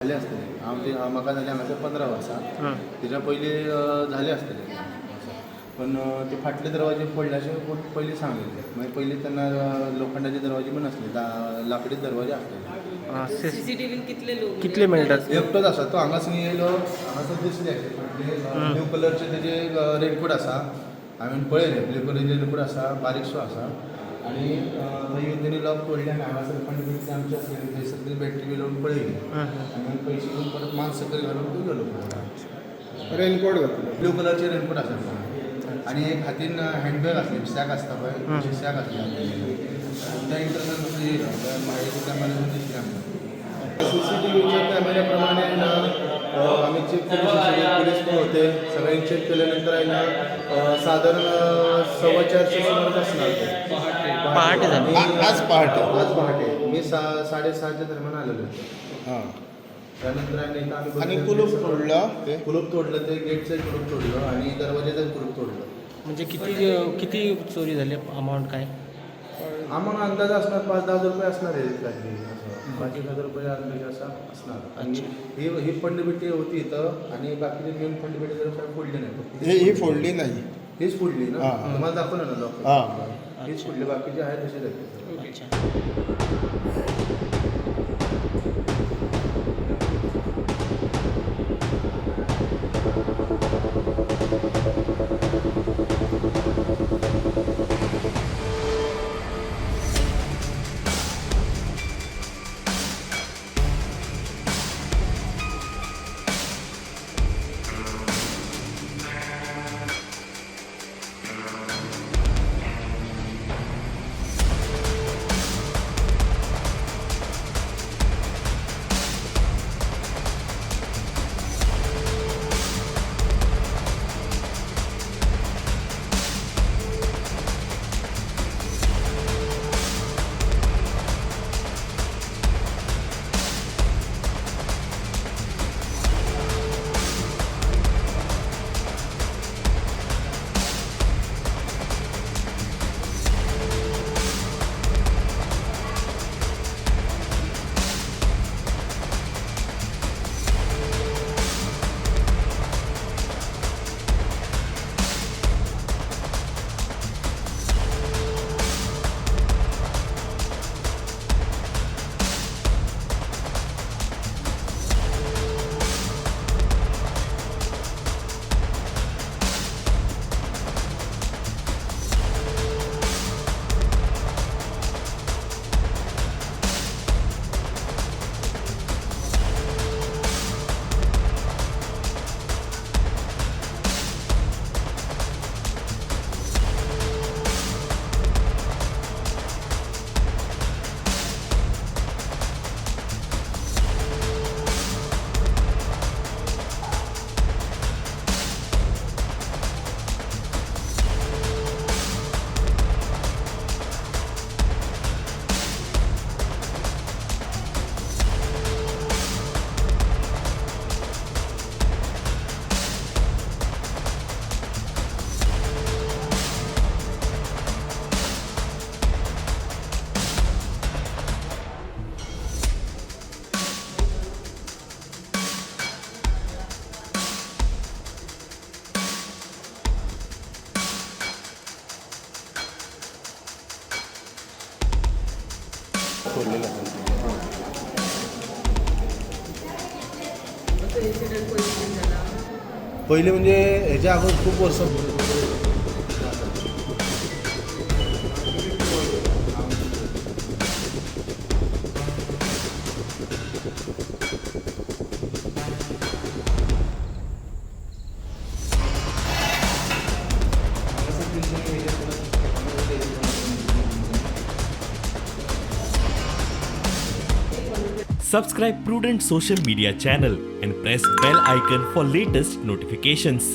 जाले आसतले. हांव ते म्हाका जाले हांगासर 15 वर्सां. तेच्या पयलीं जाले आसतले, पण ते फाटले दरवाजे फोडल्याचे कोण पयलीं सांगलेले. मागीर पयलीं तेन्ना लोखंडाचे दरवाजे पण आसले, लाकडी दरवाजे आसलेले. सीसीटीव्हीन कितले लोक? कितले मेळटात? एकटोच आसा तो. हांगासर येयलो, हांगासर दिसले फाटले ब्लू कलरचे तेजे रेनकोट आसा. हांवें पळयलें, ब्लू कलरचे रेनकोट आसा, बारीकसो आसा. आनी थंय येवन तेणी लॉक तोडलें आनी हांगासर फंड बिटी आमचे आसले आनी थंयसर तेणी बॅटरी बी लावन पळयली आनी मागीर पयशे घेवन परत मान सकयल घालून तो गेलो. रेनकोट घातलो. ब्लू कलरचे रेनकोट आसा आनी एक हातीन हँडबॅग आसली, सॅक आसता पळय तशी सॅक आसली हातीन. त्या इंटरनल कसो येयलो मागीर कॅमेरा दिसलें आमकां. सीसीटीव्हीच्या कॅमेऱ्याप्रमाणे ना आम्ही चेक केले. सगळे पोलीस पण होते, सगळ्यांनी चेक केल्यानंतर आहे ना साधारण 4:15च्या सुमारास असणार ते. पहाटे झालं. आज पहाटे. आज पहाटे मी 6:30च्या दरम्यान आलेलो. हां. त्यानंतर आहे ना इथं आम्ही आणि बघितलं कुलूप ते सगळं- तोडलं ते. कुलूप तोडलं, ते गेटचं कुलूप तोडलं आणि दरवाज्याचं कुलूप तोडलं. म्हणजे किती किती चोरी झाली, अमाऊंट काय? आम्हाला अंदाज असणार 5-10 हजार रुपये असणार आहे काहीतरी असं, 5-1 हजार रुपये अंदाजे असा असणार. आणि ही ही फंडपेटी होती इथं आणि बाकीचे मेन फंडपेटी जर काय फोडली नाही फक्त. हे ही फोडली नाही. हीच फोडली ना? हां. तुम्हाला दाखवलं ना लॉकर? हां. हीच फोडली, बाकीचे आहे तसेच आहेत. अच्छा. फोडलेलं असेल. असो इन्सिडंट पयलीं जाला? पहिले म्हणजे ह्याच्या अगोदर खूप वर्ष. Subscribe Prudent Social Media channel and press bell icon for latest notifications.